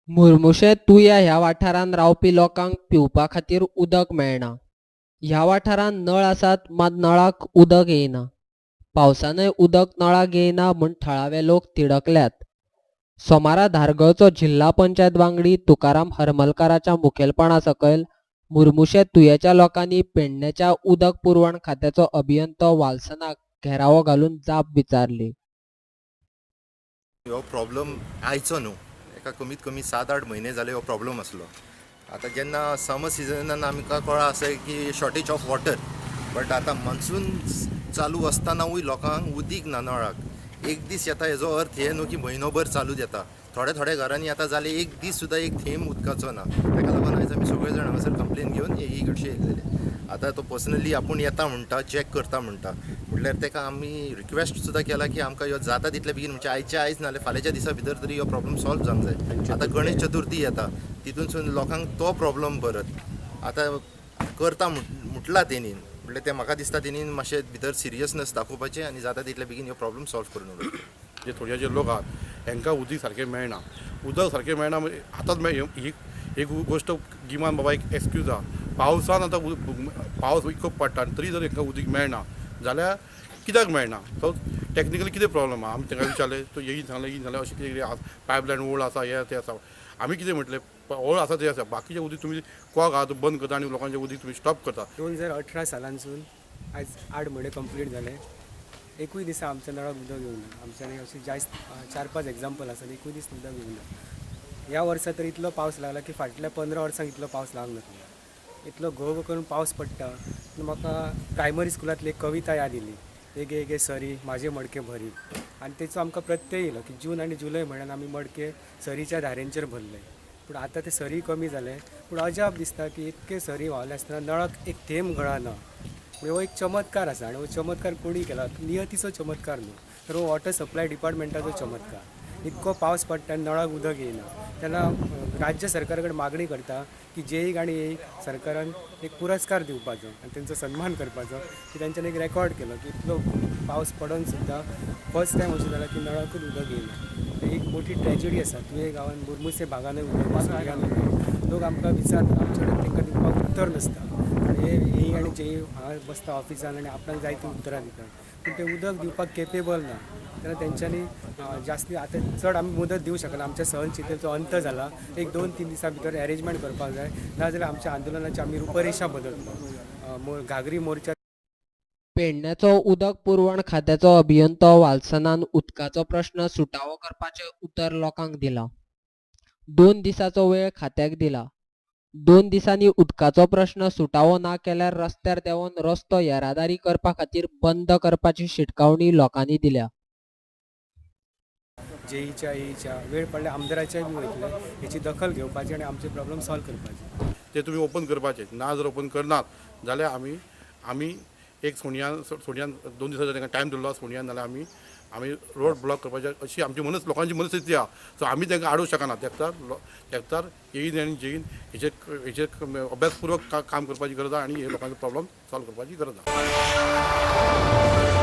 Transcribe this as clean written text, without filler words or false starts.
मुर्मुशे तुया ह्या वाठारांत रावपी लोकांक पिवपा खातीर उदक मेळना. ह्या वाठारांत नळ आसात मात नळाक उदक येयना. पावसानय उदक नळाक येयना म्हूण थळावे लोक तिडकल्यात. सोमारा धारगळचो जिल्हा पंचायत वांगडी तुकाराम हरमलकाराच्या मुखेलपणा सकयल मुर्मुशे तुयेच्या लोकांनी पेडणेच्या उदक पुरवण खात्याचो अभियंतो वाल्सनाक घेरावो घालून जाप विचारली. हो प्रॉब्लम आयचो न्हू, एका कमीत कमी 7-8 म्हयने जाले हो प्रॉब्लम आसलो. आतां जेन्ना समर सिजनान आमकां कळ्ळां आसा की शॉर्टेज ऑफ वॉटर, बट आतां मॉन्सून चालू आसतनावूय लोकांक उदीक ना नळाक. एक दीस येता हेजो अर्थ हे न्हू की म्हयनोभर चालूच येता. थोड्या थोड्या घरांनी आतां जालें एक दीस सुद्दां एक थेंब उदकाचो ना. ताका लागून आयज आमी सगळे जाण हांगासर कंप्लेन घेवन एई कडचे येयल्लेले. आतां तो पर्सनली आपूण येता म्हणटा, चॅक करता म्हणटा, म्हटल्यार ताका आमी रिक्वेस्ट सुद्दां केला की आमकां ह्यो जाता तितले बेगीन, म्हणजे आयच्या आयज नाल्यार फाल्यांच्या दिसा भितर तरी हो प्रॉब्लम सॉल्व जावंक जाय. आतां गणेश चतुर्थी येता, तितूनसून लोकांक तो प्रॉब्लम परत आतां करता म्हटलां तेणीन, म्हटल्यार तें म्हाका दिसता तेणीन मातशें भितर सिरियसनस दाखोवपाचें आनी जाता तितले बेगीन ह्यो प्रॉब्लम सॉल्व करून उडोवपाचें. जे थोडे जे लोक आहात हेंकां उदीक सारकें मेळना, उदक सारकें मेळना. आतांच ही एक गोश्ट गिमान बाबा एक एक्सक्यूज आहा, पावसान आतां पावस इतको पडटा आनी तरी जर हेंकां उदीक मेळना जाल्यार कित्याक मेळना? सो टॅक्निकली कितें प्रॉब्लम आहा? आमी तांकां विचारलें, तो येयीन सांगलें, येयीन सांगलें, अशें कितें कितें पायपलायन ओल्ड आसा, हें तें आसा. आमी कितें म्हटलें, ओल्ड आसा तें आसा, बाकीचें उदीक तुमी कॉक आहा तो बंद करता आनी लोकांचें उदीक तुमी स्टॉप करता. 2018 सालांसून आयज 8 म्हयने कंप्लीट जाले, एकूय दिसा आमच्या नळाक उदक येवना. आमच्यानी अशें जायत 4-5 एग्जाम्पल आसात, एकूय दीस उदक येवना. ह्या वर्सा तर इतलो पावस लागला की फाटल्या 15 वर्सांक इतलो पावस लागनासलो. इतलो घोव करून पावस पडटा. म्हाका प्रायमरी स्कुलांतली एक कविता याद येयली, एगे एगे सरी म्हाजे मडके भरी, आनी तेचो आमकां प्रत्यय येयलो की जून आनी जुलय म्हयन्यान आमी मडके सरीच्या धारेंचेर भरले. पूण आतां ते सरी कमी जाले. पूण अजाप दिसता की इतके सरी व्हांवले आसतना नळाक एक थेंब गळना. म्हणजे हो एक चमत्कार आसा आनी हो चमत्कार कोणी केला? नियतीचो चमत्कार न्हू, तर हो वॉटर सप्लाय डिपार्टमेंटाचो चमत्कार. इतको पावस पडटा आनी नळाक उदक येयना. तेन्ना राज्य सरकारा कडेन मागणी करता की जेईक आनी एईक सरकारान एक पुरस्कार दिवपाचो आनी तेंचो सन्मान करपाचो की तेंच्यांनी एक रेकॉर्ड केलो की इतलो पावस पडोन सुद्दां फर्स्ट टायम अशें जालां की नळाकूच उदक येयना. एक मोठी ट्रेजडी आसा तुये गांवान, मुर्मुसे भागानूय उदक, सुर्यानूय. लोक आमकां विचारता, आमचे कडेन तांकां दिवपाक उत्तर नासता. आनी हे एई आनी जेई हांगा बसता ऑफिसान आनी आपणाक जाय ती उतरां दितात, पूण तें उदक दिवपाक केपेबल ना. तेन्ना तेंच्यांनी जास्ती आतां चड आमी मुदत दिवंक शकना. आमच्या सहनशीलतेचो अंत जाला. 1-2-3 दिसां भितर एरेंजमेंट करपाक जाय, नाजाल्यार आमच्या आंदोलनाची आमी रुपरेशा बदलतलो. घागरी मोर्चा. पेडण्याचो उदक पुरवण खात्याचो अभियंतो वाल्सनान उदकाचो प्रश्न सुटावो करपाचें उतर लोकांक दिलां. 2 दिसाचो वेळ खात्याक दिला. 2 दिसांनी उदकाचो प्रश्न सुटावो ना केल्यार रस्त्यार देंवोन रस्तो येरादारी करपा खातीर बंद करपाची शिटकावणी लोकांनी दिल्या. जेईच्या एईच्या वेळ पडल्यार आमदाराच्याय बी वयतले, हेची दखल घेवपाची आनी आमचे प्रॉब्लम सॉल्व करपाचे. ते तुमी ओपन करपाचे ना, जर ओपन करनात जाल्यार आमी आमी एक सोनियान सोनियान 2 दिसांचो तांकां टायम दिल्लो, सोनियान जाल्यार आमी आमी रोड ब्लॉक करपाचे अशी आमची मनस लोकांची मनस्थिती आहा. सो आमी तांकां आडोवंक शकना. तेकतार येईन आनी जेईन हेचेर हेचेर अभ्यासपूर्वक काम करपाची गरज आहा आनी हे लोकांचो प्रॉब्लम सॉल्व करपाची गरज आहा.